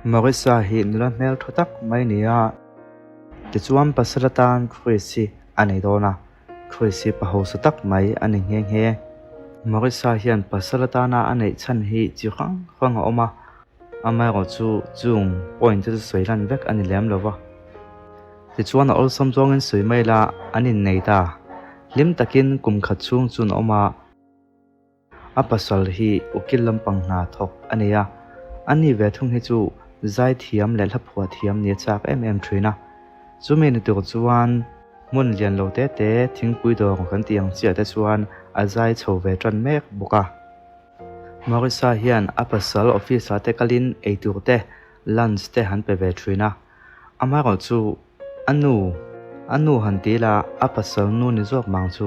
Marissa hi nula hmel tha tak mai ni a, tichuan pasal atan Chris hi a nei dawn a, Chris hi pa hausa tak mai a ni nghe nghe. Marissa hian pasal atana a neih chhan hi chi hrang hrang a awm a, amaherawhchu chung point te chu sawi lan vek a ni lem lo va. Tichuan a awlsam zawngin sawi mai la an innei ta, hlim takin kum khat chhung chu an awm a. A pasal hi ukil lampang hna thawk a nei a, a ni ve thung hi chu zaithiam leh hlaphuah thiam ni a chak em em thin a. Chumi ni tur chuan hmun lian lo te te thingpui dawr kan tih ang chiah te chuan a zai chho ve tan mek bawk a. Marissa hian a pasal office ah te kalin eitur te, lunch te han pe ve thin a. Amaherawhchu a nu, a nu han ti ila a pasal nu ni zawk mang chu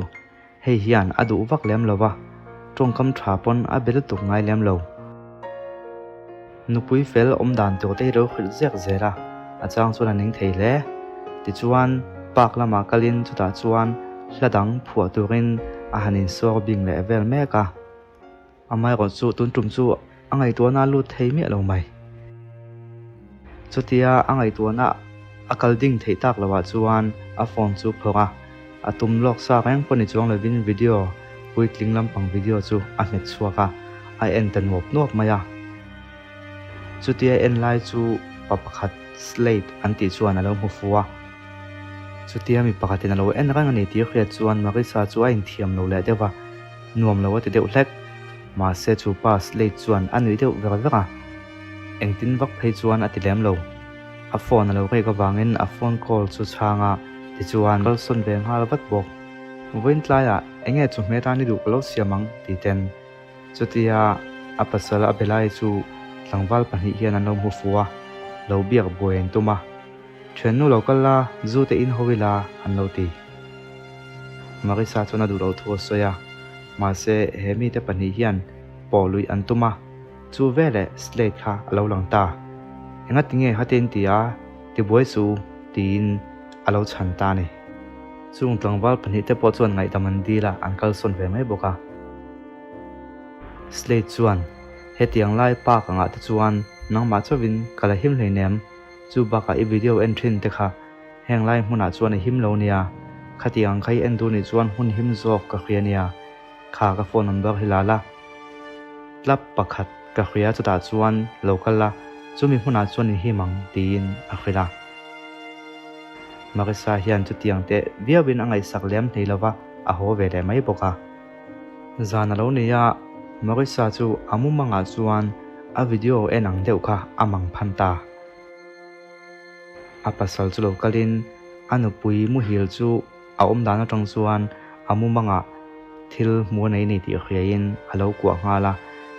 Hei hian a duh vak lem lo va, tawngkam tha pawn a be lutuk ngai lem lo. Nupui fel awm dan tur te hi lo hrilh zek zel a, a chang chuan a ning thei hle. Tichuan, park lamah kalin chutah chuan hla dang phuah turin a han insawr bing leh vel mek a. Amaherawhchu tun tum chu a ngaihtuahna a lut thei miah lo mai. Chutia a ngaihtuahna a kal ding theih tak loah chuan a phone chu phawrh a, a tum lawk sa reng pawh ni chuang lovin video puitling lampang video chu a hmet chhuak a, a en ta nuap nuap mai a. Chutia en lai chu pa pakhat Slate an tih chuan a lo hmu fu a. Chutia mi pakhatin a lo en reng a ni tih hriat chuan Marissa chu a inthiam lo leh deuh va. Nuam lo a ti deuh hlek. Mahse chu pa Slade chuan a nuih deuh ver ver a. Engtin vak phei chuan a ti lem lo. A phone a lo rek avangin a phone call chu chhang a, tichuan kalsawn ve nghal vat bawk. Vawiin tlaiah enge chu hmel tan i duh ka lo siam ang ti ten. Chutia a pasal a be lai chu tlangval pahnih hian an lo hmu fu a, lo biak buai an tum a. Thiannu lo kal la, zu te in ho ila an lo ti. Marissa chuan a duh loh thu a sawi a, mahse he mite pahnih hian pawh luih an tum a, chu veleh Slade kha a lo lang ta. Enga tinge hatin ti a, tibuai chu tiin a lo chhan ta a ni. Chung tlangval pahnih te pawh chuan ngaihdam an dil a, an kalsawn ve mai bawk a. Slade chuan, Hetiang lai park angah te chuan nangmah chauhin ka la him hleinem, Chu bakah i video en thin te kha heng lai hmunah chuan i him lo nia, khati ang kha i en duh nih chuan hmun him zawk ka hria nia, kha ka phone number hi la la. Club pakhat ka hria chutah chuan lo kal la, chumi hmunah chuan i him ang tiin a hrilh a. Marissa hian chutiang teh viauin a ngaihsak lem hlei lova a haw ve leh mai bawk a. Zan a lo nei a, Marissa chu a mumangah chuan a video en ang deuh kha a mang phan ta. A pasal chu lo kalin a nupui muhil chu a awm dan atang chuan a mumangah thil hmu a nei nei tih hriain a lo kuah nghal a.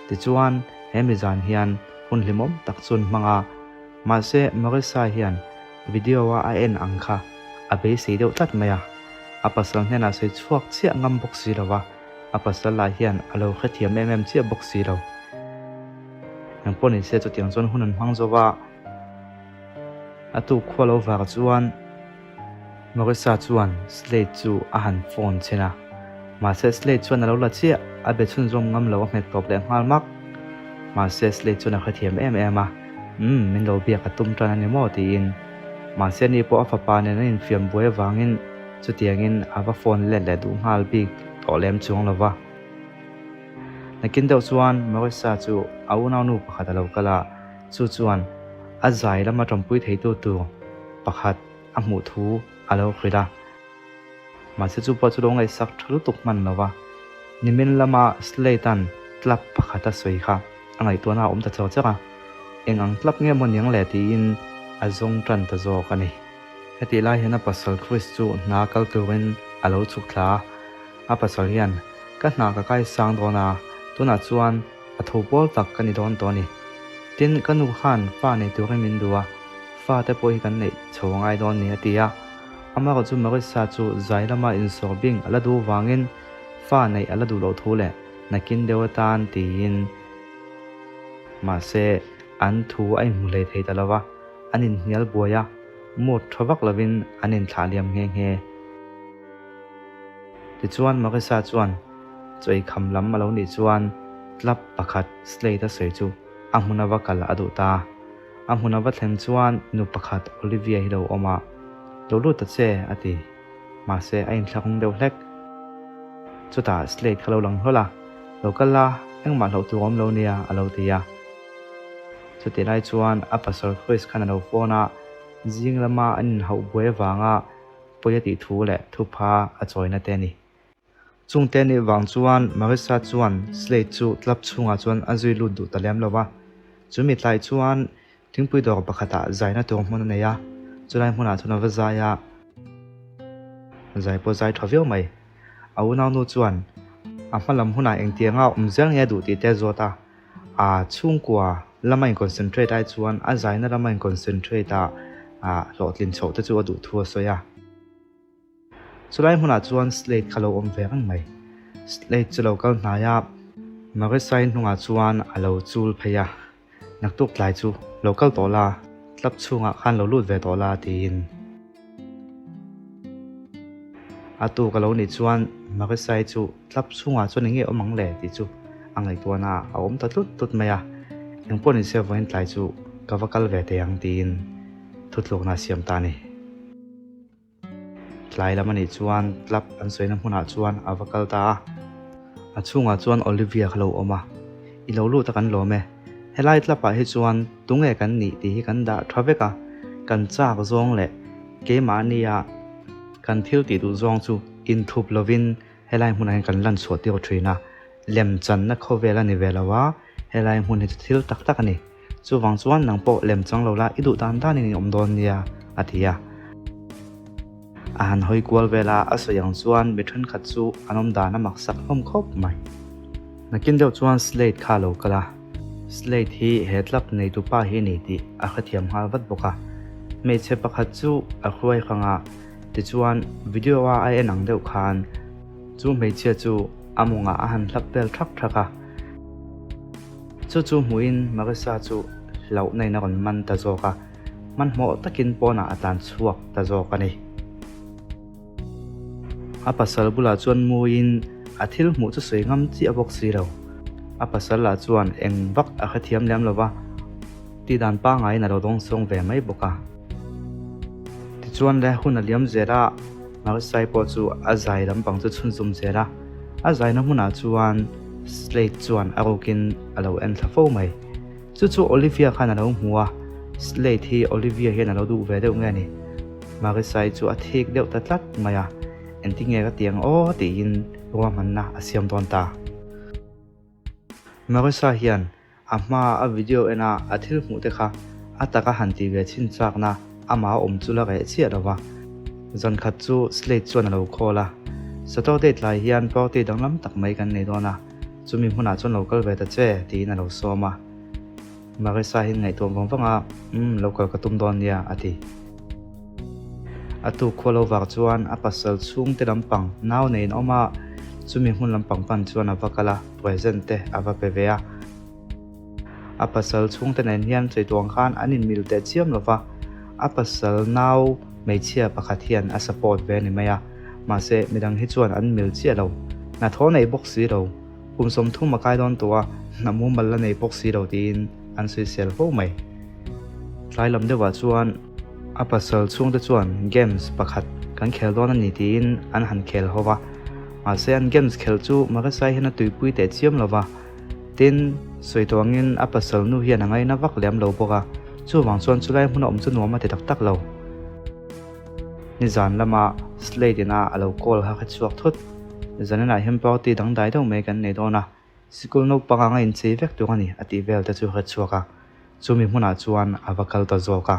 Tichuan, he mi zan hian hun hlimawm tak chu an hmang a. Mahse, Marissa hian video-a a en ang kha a beisei deuh tlat mai a. A pasal hnenah sawi chhuak chiah ngam bawk si lo va, a pasal lah hian a lo hrethiam em em chiah bawk si lo. Eng pawh ni se chutiang chuan hun an hmang zo va, a tuk khua lo var chuan Marissa chuan Slade chu a han phone chhin a, mahse Slade chuan a lo la chiah, a be chhunzawm ngam lo a nghet tawp leh nghal mak. Mahse Slade chuan a hrethiam em em a, Umm, min lo biak a tum tan a ni maw? tiin. Mahse ni pawh a fapa nen an infiam buai avangin chutiangin a va phone let leh duh nghal bik tawh lem chuang lo va. Nakin deuh chuan Marissa chu a unaunu pakhat a lo kal a, chu chuan a zai lama tanpui theitu tur pakhat a hmuh thu a lo hrilh a. Mahse chu pawh chu lo ngaihsak tha lutuk hman lo va, nimin lama Slade-a'n club pakhat a sawi kha a ngaihtuahna a awm ta char char a, eng ang club nge maw niang le tiin a zawng tan ta zawk a ni. Hetih lai hian a pasal Chris chu hna kal turin a lo chhuk thla a, A pasal hian, Ka hna ka kai sang dawn a, tunah chuan a tho pawl tak ka ni dawn tawh a ni. Tin, ka nu khan fa nei turin min duh a, fa te pawh hi kan neih chho a ngai dawn ni, a ti a. Amaherawhchu Marissa chu zai lama insawr bing a la duh vangin fa neih a la duh loh thu leh nakin deuh atan tiin. Mahse, an thu a inhmu hlei thei ta lo va, an inhnial buai a, mood tha vak lovin an inthlah liam nghe nghe. Tichuan Marissa chuan chawi kham lam a lo nih chuan club pakhat Slade a sawi chu a hmun a va kal a duh ta. A hmun a va thlen chuan nu pakhat Olivia hi lo awm a, Lo lut ta che, a ti. Mahse, a inthlakung deuh hlek. Chutah Slade kha lo lang hlawl a, Lo kal la, engmah hlauh tur awm lo nia, a lo ti a. Chutih lai chuan a pasal Chris khan a lo phone a, zing lama an inhauh buai avanga pawi a tih thu leh thupha a chawina te a ni. Chungte nih vang chuan Marissa chuan Slade chu club chhungah chuan a zui lut duh ta lem lo va. Chumi tlai chuan thingpui dawr pakhatah zaina tur hmun a nei a, chulai hmunah chuan a va zai a. Zai pawh zai tha viau mai. A unaunu chuan a hma lam hunah engtianga awm zel nge a duh tih te a zawt a. A chhungkua lama in-concentrate ai chuan a zaina lama in-concentrate a hlawhtlin chhoh te chu a duh thu a sawi a. Chulai hmunah chuan Slade kha lo awm ve reng mai. Slade chu lo kal hnai a, Marissa-i hnungah chuan a lo chul phei a, Naktuk tlai chu lo kal tawh la, club chhungah khan lo lut ve tawh la tiin. A tuk a lo nih chuan Marissa-i chu club chhungah chuan eng nge awm ang le tih chu a ngaihtuahna a awm ta tlut tlut mai a, Engpawh nise vawiin tlai chu ka va kal ve thei ang tiin thutlukna a siam ta a ni. Tlai lam a nih chuan club an sawina hmunah chuan a va kal ta a. A chhungah chuan Olivia kha lo awm a, I lo lut a kan lawm e. Helai club ah hi chuan tunge kan nih tih hi kan dah tha vek a, kan chak zawng leh keimahnia kan thil tih duh zawng chu inthup lovin helai hmunah hian kan lan chhuah tir thin a. Lem channa khawvel a ni ve lo a, helai hmun hi chu thil tak tak a ni. Chuvang chuan nang pawh lem chang lo la, i duh dan danin i awm dawn nia, a ti a. A han hawi kual vel a, a sawi ang chuan mi thenkhat chu an awm dan a mak sak hlawm khawp mai. Nakin deuh chuan Slade kha a lo kal a, Slade hi he club neitu pa hi a ni tih a hrethiam nghal vat bawk a. Hmeichhe pakhat chu a hruai hrang a, tichuan video a a en ang deuh khan chu hmeichhia chu a mawngah a han hlap vel thak thak a. Chu chu hmuhin Marissa chu hlauhna in a rawn man ta zawk a, hmanhmawh takin pawnah a tlan chhuak ta zawk a ni. A pasal bulah chuan muin a thil hmuh chu sawi ngam chiah bawk si lo. A pasal lah chuan eng vak a hrethiam lem lo va, tihdan pangaiin a lo dawngsawng ve mai bawk a. Tichuan le hun a liam zel a, Marissa-i pawh chu a zai lampang chu chhunzawm zel a. A zaina hmunah chuan Slade chuan a rukin a lo en thla fo mai. Chu chu Olivia khan a lo hmu a, Slade hi Olivia hian a lo duh ve deuh nge ni? Marissa-i chu a thik deuh ta tlat mai a, Engtinge ka ti ang aw tiin ruahmanna a siam dawn ta. Marissa hian A hmaa a video ena a thil hmuh te kha a taka han tih ve chhin chakna amah a awm chu la reh chiah lo va. Zan khat chu Slade chuan a lo call a, Saturday tlai hian party danglam tak mai kan nei dawn a, chumi hmunah chuan lo kal ve ta che tiin a lo sawm a. Marissa hian ngaihtuah vang vang a, Umm, lo kal ka tum dawn nia, a ti. A tuk khua lo vak chuan a pasal chhungte lampang nau neiin a awm a, chumi hmun lampang pan chuan a va kal a, present te a va pe ve a. A pasal chhungte nen hian sawi khan an inmil teh chiam lo va, a pasal nau hmeichhia pakhat hian a support ve a ni mai a, mahse midang hi chuan an mil chiah lo, hnathawh nei bawk si lo. Kum 30 a kai dawn tawh a, hna mumal la nei bawk si lo tiin an sawisel fo mai. Tlai lam deuhah chuan a pasal chhungte chuan games pakhat kan khel dawn a ni tiin an han khel ho va. Mahse an games khelh chu Marissa hian a tuipui teh chiam lo va. Tin, sawi tawh angin a pasal nu hian a ngaina vak lem lo bawk a, chuvang chuan chulai hmuna awm chu nuam a ti tak tak lo. Nizan lama Slade ina a lo call kha ka chhuak thut. Zaninah hian party dangdai deuh mai kan nei dawn a, sikul naupang anga inchei vek tur a ni a tih vel te chu ka chhuak a, chumi hmunah chuan a va kal ta zawk a.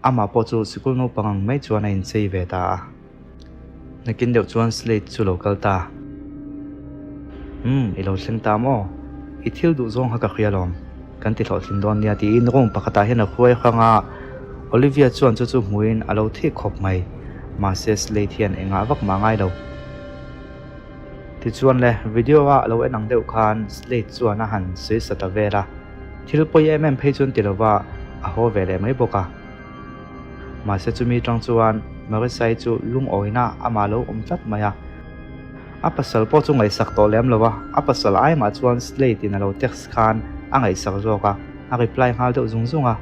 Amah pawh chu sikul naupang ang mai chuan a inchei ve ta a. Nakin deuh chuan Slade chu lo kal ta. Umm, i lo thleng ta maw? I thil duh zawng kha ka hria lawm. Kan ti hlawhtlin dawn nia tiin room pakhatah hian a hruai hrang a, Olivia chuan chu chu hmuhin a lo thik khawp mai. Mahse Slade hian engah vak mah ngai lo. Tichuan le, video a lo en ang deuh khan Slade chuan a han sawi sa ta vel a, thil pawi em em phei chuan ti lova a haw ve leh mai bawk a. Mahse chumi tang chuan Marisai chu lungawina amah lo awm tlat mai a. A pasal pawh chu ngaihsak tawh lem lo a, a pasal aimah chuan Slade in a lo text khan a ngaihsak zawk a, a reply nghal deuh zung zung a.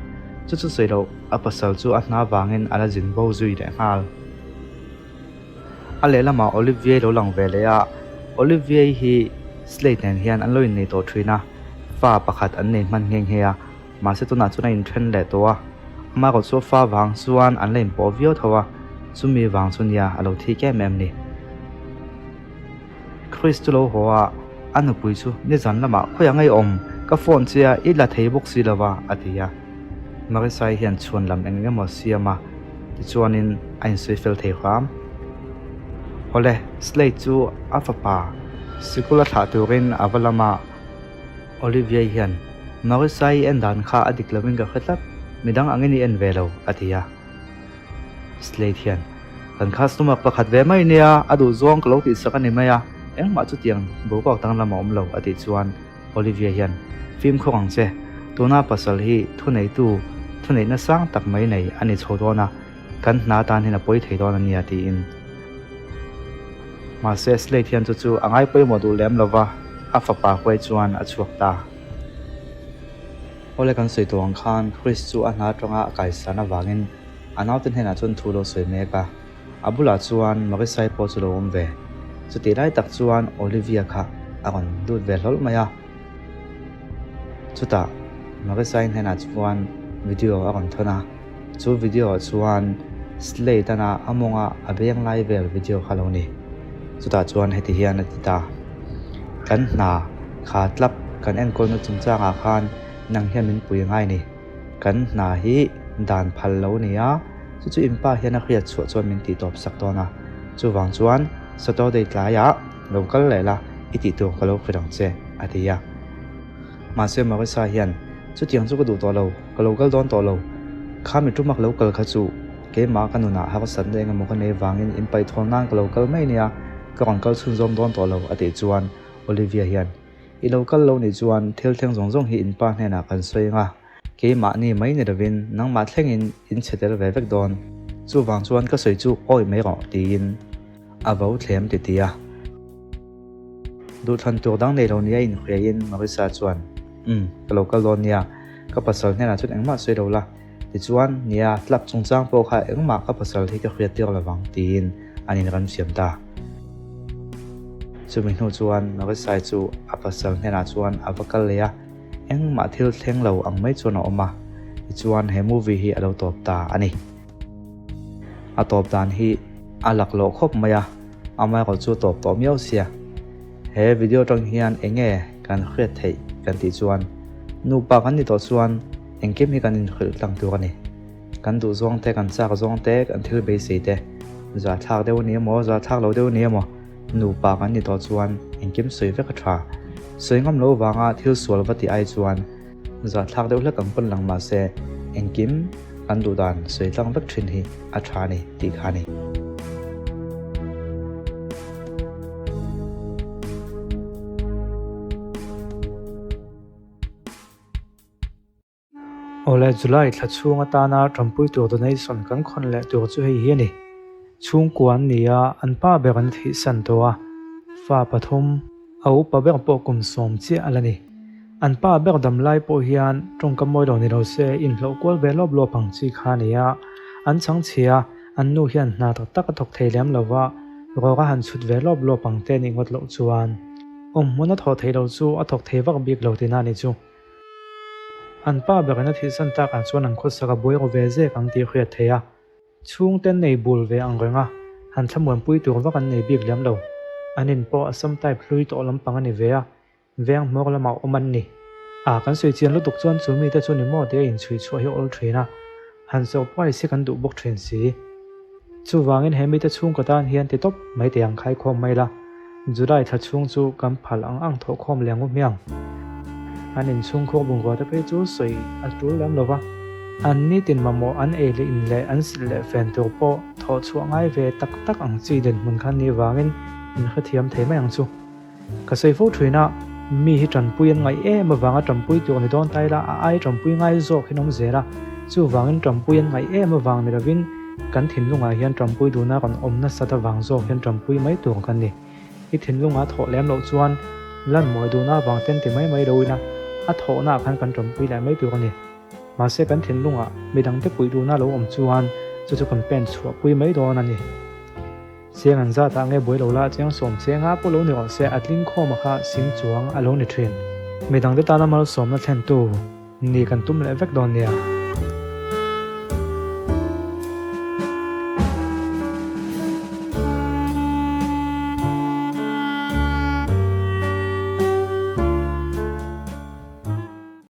Chu chu sawi loh, a pasal chu a hna vangin a la zin bo zui leh nghal. A lehlamah Olivier lo lang ve leh a, Olivier hi Slade nen hian an lo innei tawh thin a, fa pakhat an nei hman nghe nghe a, mahse tunah chuan a inthen leh tawh a, amaherawh chu fa vang chuan an la inpawh viau tho a, chumi vang chu nia a lo thik em em ni. Chris chu lo haw a, a nupui chu nizan lamah khawi ang ei awm, ka phone che a, i la thei bawk si lo va, a ti a. Marisai hian chhuan lam eng emaw a siam a, tichuanin a insawi fel thei hram. Awle, Slade chu a fapa sikul a thlah turin a va lam a, Olivia hian Marisai i en dan kha a dik lovin ka hre tlat, midang angin i en ve lo, a ti a. Slade hian, Kan customer pakhat ve mai nia, a duh zawng ka lo tihsak a ni mai a, engmah chutiang boruak danglam a awm lo, a tih chuan Olivia hian, Fimkhur ang che, tuna pasal hi thuneitu, thuneihna sang tak mai nei a ni chho dawn a, kan hna tan hian a pawi thei dawn a nia, tiin. Mahse, Slade hian chu chu a ngai pawimawh duh lem lo va, a fapa huai chuan a chhuak ta. Awle kan sawi tawh ang khan Chris chu a hna atanga a kaisan avangin a naute hnenah chuan thu lo sawi mek a, a bulah chuan Marisai pawh chu lo awm ve. Chutih lai tak chuan Olivia kha a rawn lut ve hlawl mai a. Chutah Marisai hnenah chuan video a rawn thawn a, chu video ah chuan Slade ana a mawnga a beng lai vel video kha lo ni. Chutah chuan heti hian a ti ta, Kan hna kha tlap kan enkawlna chungchangah khan nang hian min pui ngai ni. Kan hna hi dan phal lo a ni a, chu chu inpa hian a hriat chhuah chuan min tih tawp sak dawn a. Chuvang chuan Saturday tlaiah lo kal leh la, i tih tur ka lo hrilh ang che, a ti a. Mahse Marissa hian, Chutiang chu ka duh tawh lo, ka lo kal dawn tawh lo. Kha mi ṭumak lo kal kha chu keimah ka nunah harsatna eng emaw ka nei vangin inpaihthawm nan ka lo kal mai nia, ka rawn kal chhunzawm dawn tawh lo, a tih chuan Olivia hian, I lo kal lo nih chuan thil thleng zawng zawng hi in pa hnenah kan sawi ang a, keimahni mai ni lovin nangmah thlengin in chhe tel ve vek dawn. Chuvang chuan ka sawi chu awi mai rawh, tiin a vo thlem ti ti a. Duhthlan tur dang nei lo nia inhriaiin Marissa chuan, Umm, ka lo kal dawn nia, ka pasal hnenah chuan engmah sawi lo la. Tichuan, nia, tlap chungchang pawh kha engmah ka pasal hi ka hriat tir lovang, tiin an inremsiam ta. Chumi hnu chuan Marissa chu a pasal hnenah chuan a va kal leh a, engmah thil thleng lo ang mai chuan a awm a. Tichuan, he movie hi a lo tawp ta a ni. A tawp dan hi a laklawh khawp mai a, amaherawh chu a tawp tawh miau sia. He video atang hian eng nge kan hriat theih kan tih chuan nupa kan ni tawh chuan engkim hi kan inhrilh tlang tur a ni. Kan duh zawng te, kan chak zawng te, kan thil beisei te zahthlak deuh a ni emaw, zahthlak lo deuh a ni emaw nupa kan ni tawh chuan engkim sawi vek a tha. Sawi ngam lo vanga thil sual va tih ai chuan zahthlak deuh hlek ang pawn lang mahse engkim kan duh dan sawi tlang vek thin hi a tha a ni tih kha a ni. Awle July thla chhung atana tanpui tur donation kan khawn leh tur chu hei hi a ni. Chhungkua an ni a, an pa ber an thihsan tawh a, fa pathum, a upa ber pawh kum sawm chiah a la ni. An pa ber dam lai pawh hian tawngka mawi lo ni lo se inhlawh kual ve lawp lawp ang chi kha a ni a, an chhang chhia a, an nu hian hna tak tak a thawk thei lem lo va, rawk a han chhut ve lawp lawp ang te nih ngawt loh chuan awm hmun a thawh theih loh chu a thawk thei vak bik lo tihna a ni chu. An pa berin a thihsan takah chuan an khawsak a buai ru ve zek ang tih hriat theih a. Chhungte an nei bul ve ang reng a, han thlamuanpui tur vak an nei bik lem lo. An in pawh a sam type hlui tawh lampang a ni ve a, veng hmawr lamah awm an ni. A, kan sawi chian lutuk chuan chu mite chu ni maw tia inchhui chhuah hi awl thin a, han surprise hi kan duh bawk thin si. Chuvangin he mite chhungkaw tan hian ti tawp mai teh ang khaikhawm mai la. July thla chhung chu kan phal ang ang thawhkhawm leh ngu hmiang. An inchhungkhur bungrua te phei chu sawi a tul lem lo va, an nitin mamawh an ei leh in leh an silh leh fen tur pawh thawh chhuah ngai ve tak tak ang chi dinhmun kha ni vangin in hrethiam thei mai ang chu. Ka sawi fo thin a, mi hi tanpui an ngaih em avanga tanpui tur ni dawn ta ila a ai tanpui ngai zawk hi an awm zel a, chuvangin tanpui an ngaih em avang ni lovin kan thinlungah hian tanpui duhna rawn awm nasat avang zawk hian tanpui mai tur kan ni. I thinlunga thawh lem loh chuan lan mawi duhna avang ten ti mai mai lo ila a thawhnaah khan kan tanpui leh mai tur a ni. Mahse kan thinlungah midangte puih duhna lo awm chuan chu chu kan pen chhuahpui mai dawn a ni. Chiang an zat ah nge buai lo la chiang sawm cheng a pawh lo ni rawh se a tling khawm a kha sing chuang a lo ni thin. Midangte tana malsawmna thlentu ni kan tum leh vek dawn nia.